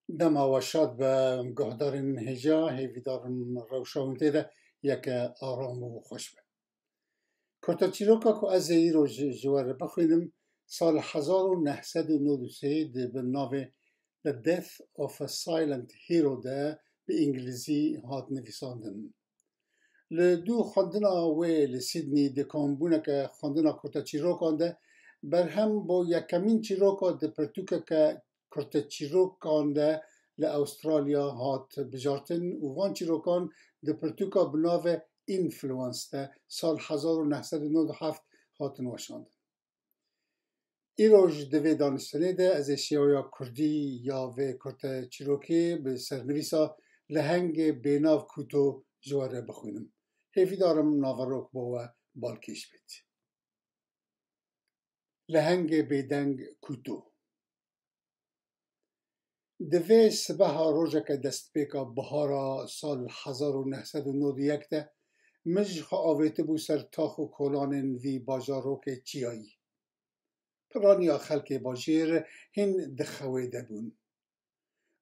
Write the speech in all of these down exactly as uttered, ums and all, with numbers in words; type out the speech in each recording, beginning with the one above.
Dema we şad be, guhdarên hêja, hêvîdarim rewşa hûn tê de yeke aram û xweş be. Kurteçîroka ku ez ê îro ji, ji we re bixwînim, sal hezar û neh sed û nod û sê di bin navê The Death of a Silent Hero de bi îngilîzî hat nivîsandin. Li dû xwendina wê li Sydney di kombûneke xwendina kurteçîrokan de berhem bo yekemîn çîroka di pirtûkeke kurteçîrokan de li Awustralya hat bijartin û van çîrokan di pirtûka bi navê Influence de sal hezar û neh sed û nod û heft hatin weşandin. Îroj di vê daniştinê de ez ê şêweya kurdî ya vê kurteçîrokê bi sernivîsa Lehengê Bênav Kuto ji we re bixwînim. Hêvîdarim naverok bo we balkêş bêt. Lehengê Bêdeng Kuto. Di vê sibeha rojeke destpêka bihara sal hezar û neh sed û nod û yek de mij xwe avêtibû ser tax û kolanên vî bajarokê çiyayî. Piraniya xelkê bajêr hîn di xewê de bûn.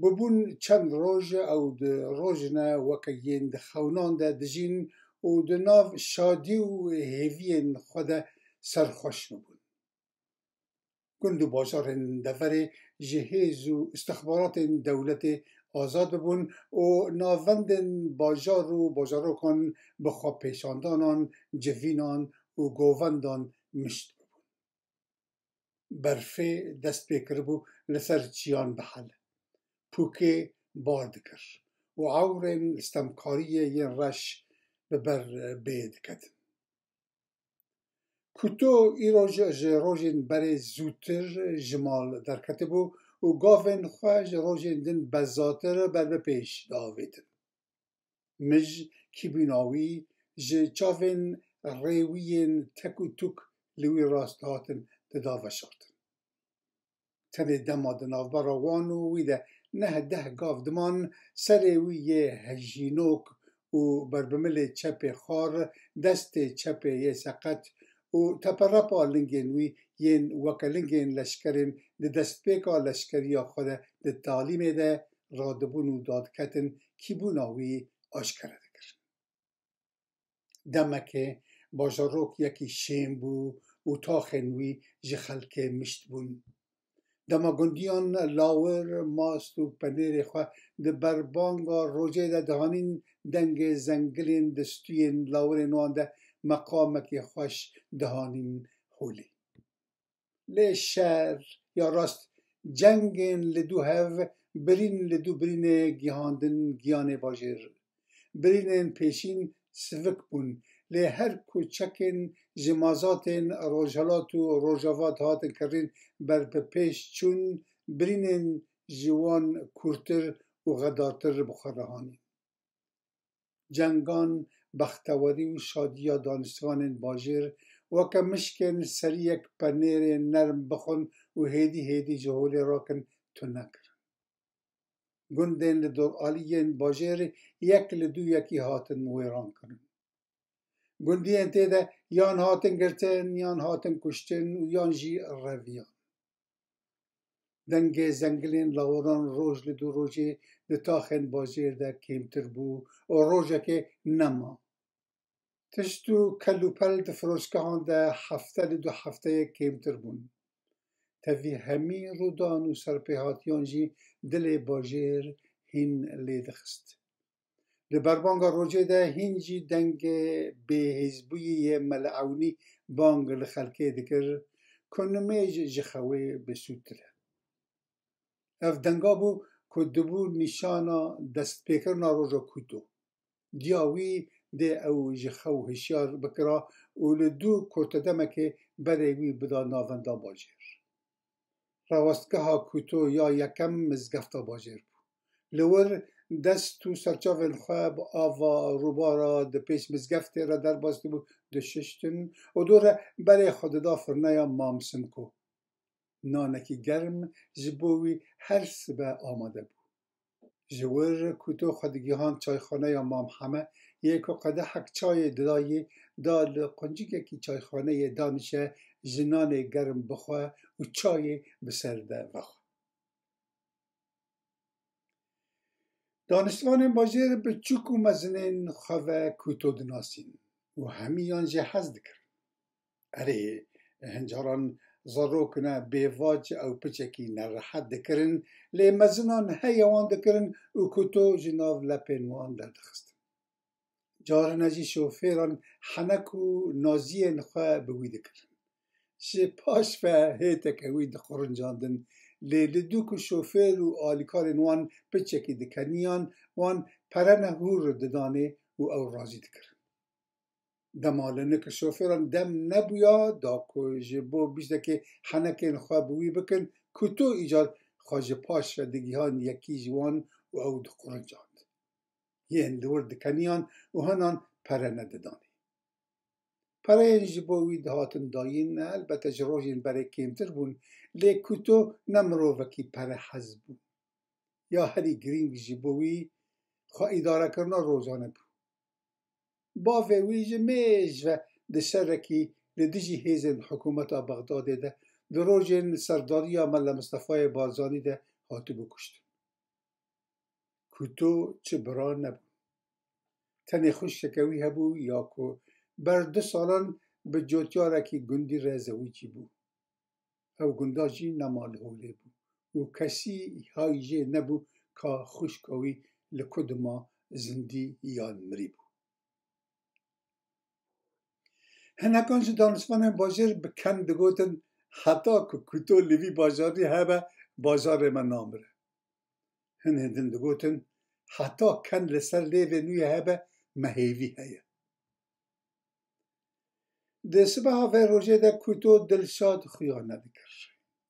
Bûbûn çend roj ew di rojine weke yên di xewnan de dijîn û di nav şadî û hêviyên xwe de serxweş bûbûn. Gund û bajarên deverê ji hêz û istixbaratên dewletê azad bûbûn û navendên bajar û bajarokan bi xwepêşandanan, civînan û govendan mişt bûbûn. Berfê dest pê kiribû li ser çiyan bihele. Pûkê bar dikir û ewrên stemkariyê yên reş bi ber bê diketin. Kuto îro ji, ji rojên berê zûtir ji mal derketibû û gavên xwe ji rojên din bezatir ber bi pêş diavêtin. Mij kîbûna wî ji çavên rêwiyên tek û tûk li wî rast dihatin dida veşartin. Tenê dema di navbera wan û wî de neh deh gav diman, serê wî yê hejînok û berbimilê çepê xwar, destê çepê yê seqet û teperepa lingên wî yên weke lingên leşkerên di destpêka leşkeriya xwe de di talîmê de radibûn û dadiketin, kîbûna wî aşkere dikirin. Demekê bajarok yekî şên bû û taxên wî ji xelkê mişt bûn. Dema gundiyan lawir, mast û penêrê xwe di berbanga rojê de dihanîn, dengê zengilên di stûyên lawirên wan de meqamekê xweş dihanîn holê. Lê şer, ya rast, cengên li dû hev, birîn li dû birînê gihandin giyanê bajêr. Birînên pêşîn sivik bûn, lê her ku çekên ji mazatên rojhelat û rojava dihatin kirîn ber bi pêş çûn, birînên ji wan kûrtir û xedartir bi xwe re hanîn. Cengan bextewerî û şadiya daniştvanên bajêr weke mişkên seriyek penêrê nerm bixwin û hêdî hêdî ji holê rakin tune kirin. Gundên li doraliyên bajêrê yek li dû yekî hatin wêran kirin. Gundiyên tê de yan hatin girtin, yan hatin kuştin û yan jî reviyan. Dengê zengilên lawiran roj li dû rojê di taxên bajêr de kêmtir bû û rojekê nema. Tişt û kel û pel di firoşgehan de hefte li dû hefteyê kêmtir bûn. Tevî hemî rûdan û serpêhatiyan jî dilê bajêr hîn lê dixist. Li berbanga rojê de hîn jî dengê bêhêzbûyî yê Mele Ewnî bang li xelkê dikir ku nimêj ji xewê bi sûdtir e. Ev denga bû ku dibû nîşana destpêkirina roja Kuto. Diya wî dê ew ji xew hişyar bikira û li dû kurtedemekê berê wî bida navenda bajêr. Rewestgeha Kuto ya yekem mizgefta bajêr bû. Li wir dest û serçavên xwe bi ava rûbara di pêş mizgeftê re derbas dibû, dişiştin û dû re berê xwe dida firneya Mam Simko. Nanekî germ ji bo wî her sibe amade bû. Ji wir Kuto xwe digihand çayxaneya Mam Heme, yê ku qedehek çayê didayê, da li quncikekî çayxaneyê danişe, ji nanê germ bixwe û çayê bi ser de vexwe. Daniştvanên bajêr bi çûk û mezinên xwe ve Kuto dinasîn û hemî yan jê hez dikirin. Erê, hin caran zarok ne bêvac ew piçekî nerehet dikirin, lê mezinan heye wan dikirin û Kuto ji nav lepên wan derdixistin. Carine jî şofêran henek û naziyên xwe bi wî dikirin. Ji paş ve hêteke wî diqurincandin, lê li dû ku şofêr û alîkarên wan piçekî dikeniyan, wan perene hûr didanê û ew razî dikirin. Dema li nik şofêran dem nebûya, da ku ji bo bîstekê henekên xwe bi wî bikin, Kuto îcar xwe ji paş ve digihan yekî ji wan û ew diqurincand. Yên li wir dikeniyan û hinan pere nedidanê. Pereyên ji bo wî dihatin dayîn, helbete ji rojên berê kêmtir bûn, lê Kuto ne mirovekî perehez bû. Ya herî girîng ji bo wî xwe îdarekirina rojane bû. Bavê wî ji mêj ve di şerekî li dijî hêzên hikûmeta Bexdadê de, di rojên serdariya Mela Mistefayê Barzanî de hatibû kuştin. Kuto çi bira nebû. Tenê xwişkeke wî hebû ya ku ber du salan bi cotiyarekî gundî re zewicî bû. Ew gunda jî nema li holê bû û kesî hay jê nebû ka xwişka wî li ku dima, zindî yan mirî bû. Hinekan ji danişvanên bajêr bi ken digotin, heta ku Kuto li vî bajarî hebe, bajarê me namire. Hin hindin digotin, heta ken li ser lêvên wî hebe, me hêvî heye. Di sibeha vê rojê de Kuto dilşad xuya nedikir.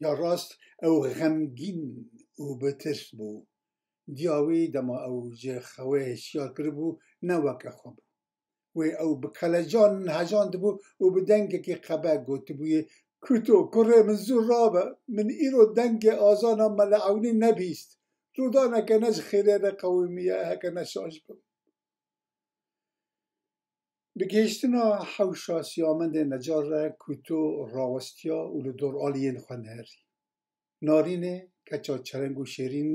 Ya rast ew xemgîn û bi tirs bû. Diya wî dema ew ji xewê hişyar kiribû, ne weke xwe bû. Wê ew bi kelecan hejandibû û bi dengekî qebe gotibûyê, Kuto, kurê min zû rabe, min îro dengê azana Mele Ewnî nebîst. Rûdaneke ne ji xêrê re qewimiye, heke ne şaş bim. Bi gihiştina hewşa Siyamendê Necar re Kuto rawestiya û li dor aliyên xwe neherî. Narînê, keça çereng û şêrîn,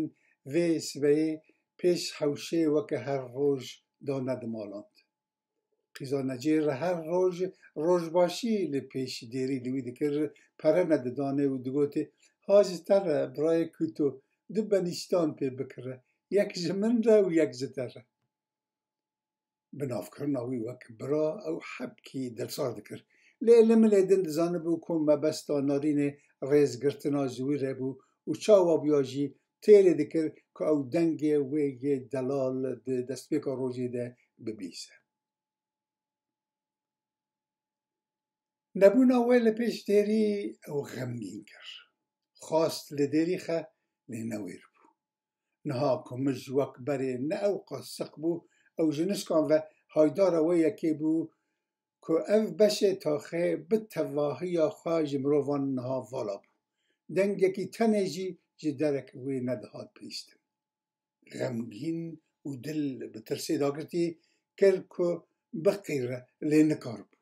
vê sibeyê pêş hewşê weke her roj da nedimaland. Qîza Necêr her roj rojbaşî li pêş dêrî li wî dikir, pere nedidanê û digotê, Ha ji te re, birayê Kuto, du benîştan pê bikire, yek ji min re û yek ji te re. Binavkirina wî wek bira ew hebkî dilsar dikir. Lê li milê din dizanibû ku mebesta Narînê rêzgirtina ji wî re bû û çawa bûya jî têrê dikir ku ew dengê wê yê delal di destpêka rojê de bibîse. Nebûna wê li pêş dêrî ew xemgîn kir. Xwast li dêrî xe, lê newêr bû. Niha ku mij wek berê ne ewqas siq bû, ew ji nişkan ve haydara wê yekê bû ku ev beşê taxê bi tevahiya xwe ji mirovan niha vala bû. Dengekî tenê jî ji derek wê nedihat bihîstin. Xemgîn û dil bi tirsê dagirtî kir ku biqîre, lê nikaribû.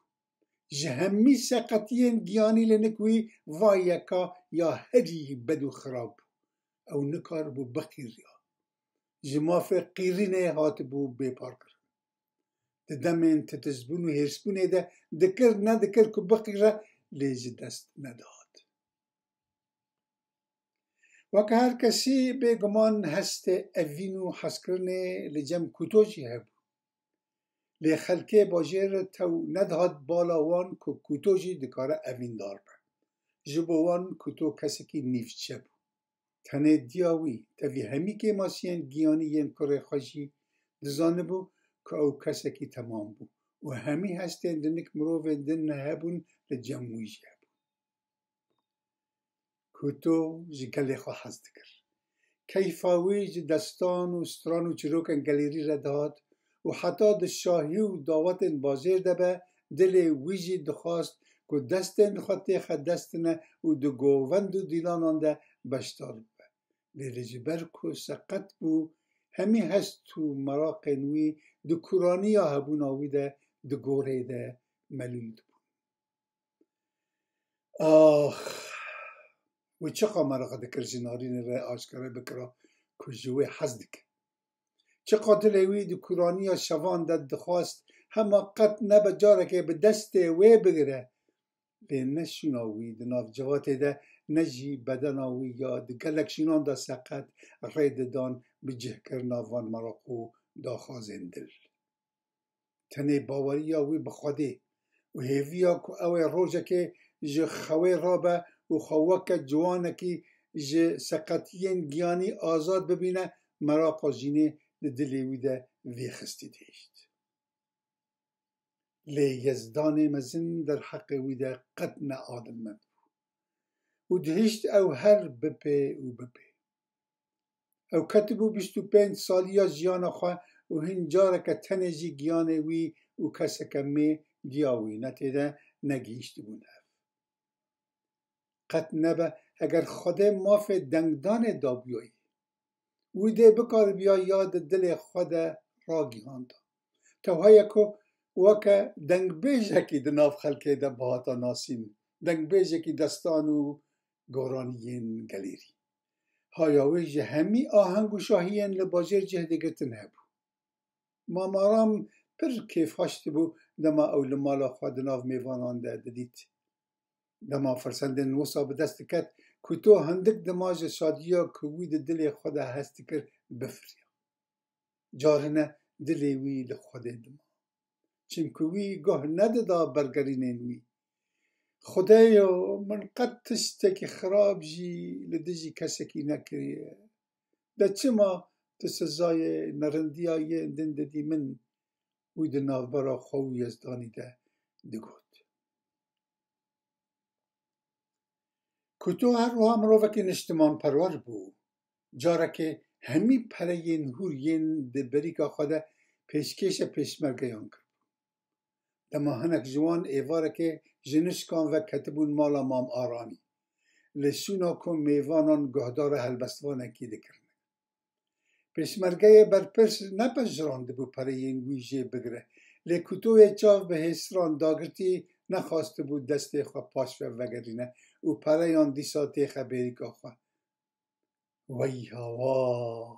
Ji hemî seqetiyên giyanî li nik wî va yeka ya herî bed û xirab bû. Ew nikaribû biqîriya. Ji mafê qîrînê hatibû bêparkirin. Di demên titizbûn û hêrsbûnê de dikir nedikir ku biqîre, lê ji dest nedihat. Weke her kesî bêguman hestê evîn û hezkirinê li cem Kuto jî hebû. Lê xelkê bajêr tew nedihat bala wan ku Kuto jî dikare evîndar be. Ji bo wan Kuto kesekî nîvçe bû. Tenê diya wî, tevî hemî kêmasiyên giyanî yên kurê xwe jî dizanibû ku ew kesekî temam bû û hemî hestên di nik mirovên din hebûn li cem wî jî hebûn. Kuto ji gelê xwe hez dikir. Keyfa wî ji destan û stran û çîrokên gelêrî re dihat û heta di şahî û dawetên bajêr de be, dilê wî jî dixwast ku destên xwe têxe destine û di govend û dîlanan de beşdar bibe. Lê li ji ber ku seqet bû, hemî hest û meraqên wî di kûraniya hebûna wî de di gorê de melûl dibûn. Ax! Wî çiqa meraq dikir ji Narînê re aşkere bikira ku ji wê hez dike. Çiqa dilê wî di kûraniya şevan de dixwest hema qet nebe carekê bi destê wê bigire, lê ne şûna wî di nav civatê de, ne jî bedena wî ya di gelek şûnan de seqet rê didan bicihkirina van meraq û daxwazên dil. Tenê baweriya wî bi Xwedê û hêviya ku ew ê rojekê ji xewê rabe û xwe weke ciwanekî ji seqetiyên giyanî azad bibîne, meraqa jînê di dilê wî de vêxistî dihişt. Lê Yezdanê mezin derheqê wî de qet ne adilmend bû û dihişt ew her bipê û bipê. Ew ketibû bîst û pênc saliya jiyana xwe û hin careke tenê jî giyanê wî û keseke mê diya wî ne tê de negihîştibûn hev. Qet nebe eger Xwedê mafê dengdanê dabûyayî, wî dê bikaribiya ya di dilê xwe de ragihanda. Tewheye ku weke dengbêjekî di nav xelkê de bihata nasîn, dengbêjekî destan û goraniyên gelêrî. Haya wê ji hemî aheng û şahiyên li bajêr cih digirtin hebû. Mamaram pir kêfxweş dibû dema ew li mala xwe di nav mêvanan de didît. Dema firsendên wisa bi dest diket, Kuto hindik dima ji şadiya ku wî di dilê xwe de hest dikir, bifiriya. Carine dilê wî li Xwedê dima. Çimkî wî guh nedida bergerînên wî. Xwedêyo, min qet tiştekî xirab jî li dijî kesekî nekiriye. De çima tu sizayê nerindiya yên din didî min? Wî di navbera xwe û Yezdanî de digot. Kuto her wiha mirovekî niştimanperwer bû. Carekê hemî pereyên hûr yên di berîka xwe de pêşkêşe pêşmergeyan kiribû. Dema hinek ji wan êvarekê ji nişkan ve ketibûn mala Mam Aranî, li şûna ku mêvanan guhdara helbestvanekî dikirin. Pêşmergeyê berpirs nepejirandibû pereyên wî jê bigire, lê Kutoyê çav bi hêsiran dagirtî nexwastibû destê xwe paş ve vegerîne û pereyan dîsa têxe bêrîka xwe. Wey hawar!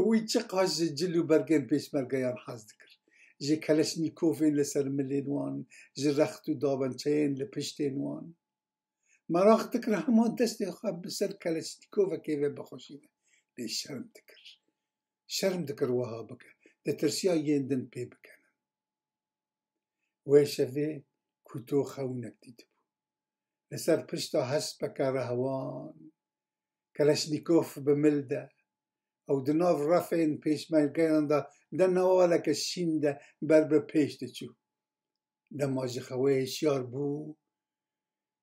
Wî çiqas ji cil û bergên pêşmergeyan hez dikir. Ji keleşnîkovên li ser milên wan, ji rext û dabençeyên li piştên wan. Meraq dikir hema destê xwe bi ser keleşnîkovekê ve bixweşîne. Lê şerm dikir. Şerm dikir wiha bike. Ditirsiya yên din pê bikene. Wê şevê Kuto xewnek dîtibû. Li ser pişta hespeke rehwan, keleşnîkov bi mil de, ew di nav refên pêşmergeyan de, de newaleke şîn de ber bi pêş diçû. Dema ji xewê hişyar bû,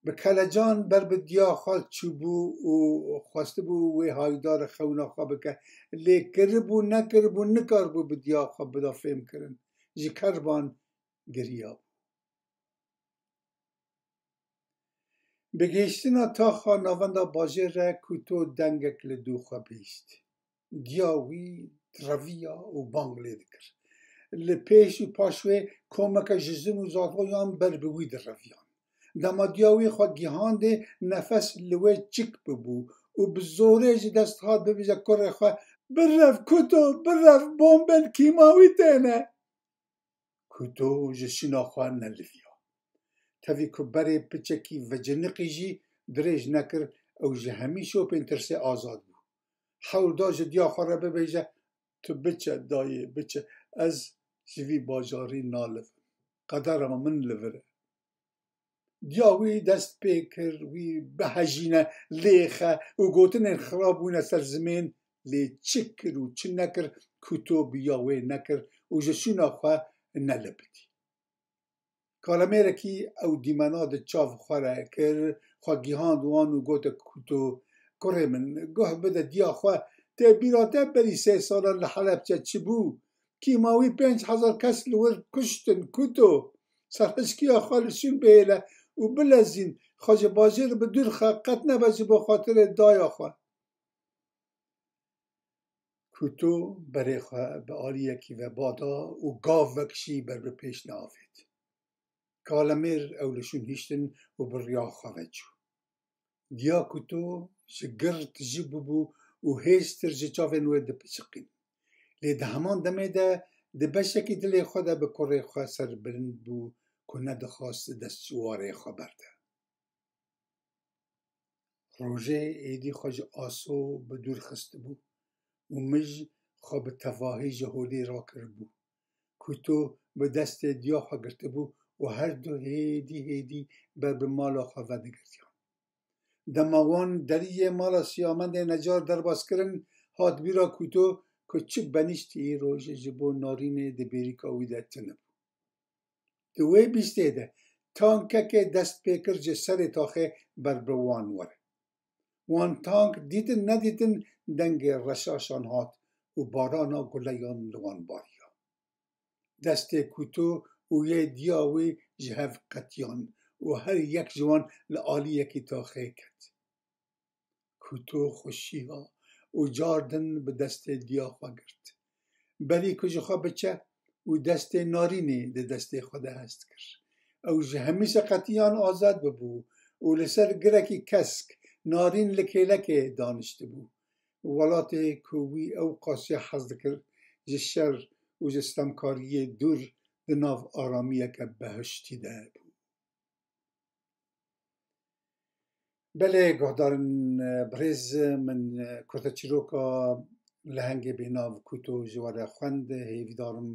bi kelecan ber bi diya xwe çûbû û xwestibû wê haydarê xewna xwe bike. Lê kiribû nekiribû nikaribû bi diya xwe bida fêmkirin. Ji kerban giriyabû. Bi gihiştina taxa navenda bajêr re Kuto dengek li dû xwe bihîst. Diya wî direviya û bang lê dikir. Li pêş û paş wê komeke ji zin û zavoyan ber bi wî direviyan. Dema diya wî xwe gihandê, nefes li wê çik bibû û bi zorê ji dest hat bibêje kurê xwe, "Birev Kuto, birev, bombên kîmawî têne." Kuto ji şûna xwe neliviya. Tevî ku berê piçekî veciniqî jî dirêj nekir, ew ji hemî şopên tirsê azad bû. Hewl da ji diya xwe re bibêje, "Tu biçe dayê, biçe, ez ji vî bajarî nalivim. Qedera min li vir e." Diya wî dest pê kir, wî bihejîne, lêxe û gotinên xirab bûne ser zimên, lê çi kir û çi nekir, Kuto bi ya wê nekir û ji şûna xwe nelipitî. Kalemêrekî ew dîmena di çav xwe re kir, xwe gihand wan û gote Kuto, "Kurê min, guh bide diya xwe, tê bîra te berî sê salan li Helebçe çi bû? Kîmawî pênc hezar kes li wir kuştin, Kuto. Serhişkiya xwe li şûn bihêle û bilezîn, xwe ji bajêr bi dûr xe, qet nebe ji bo xatirê daya xwe." Kuto berê xwe bi aliyekî ve bada û gavek jî ber bi pêş neavêt. Kalemêr ew li şûn hiştin û bi riya xwe ve çû. Diya Kuto ji girt ji bûbû û hêjtir ji çavên wê dipiçiqîn. Lê di heman demê de di beşekî dilê xwe de bi kurê xwe serbilind bû ku nedixwast dest ji warê xwe berde. Rojê êdî xwe ji Aso bi dûr xistibû û mij xwe bi tevahî ji holê rakiribû. Kuto bi destê diya xwe girtibû û her du hêdî hêdî ber bi mala xwe vedigirtiyan. Dema wan deriyê mala Siyamendê necar derbas kirin, hat bîra Kuto ku çi benîşt îro jî ji bo Narînê di bêrîka wî de tune bû. Di wê bîstê de tankekê dest pê kir ji serê taxê ber bi wan were. Wan tank dîtin nedîtin dengê reşaşan hat û barana guleyan li wan bariya. Destê Kuto û yê diya wî ji hev qetiyan û her yek ji wan li aliyekî taxê ket. Kuto xwe şiha û cardin bi destê diya xwe girt. Berî ku ji xwe biçe û destê Narînê di destê xwe de hest kir. Ew ji hemî seqetiyan azad bibû û li ser girekî kesk Narîn li kêlekê daniştibû. Welatê ku wî ew qas jê hez dikir, ji şer û ji stemkariyê dûr di nav aramiyeke behiştî de bû. Belê guhdarin, e, birêz min, e, kurteçîroka Lehengê Bênav Kuto ji we re xwend. Hêvîdarim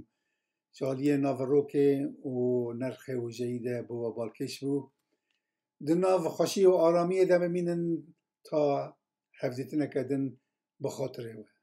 ji aliyê naverokê û nerxê wijeyî de bo we balkêş bû. Di nav xweşî û aramiyê de bimînin ta hevdîtineke din bi xatirê we.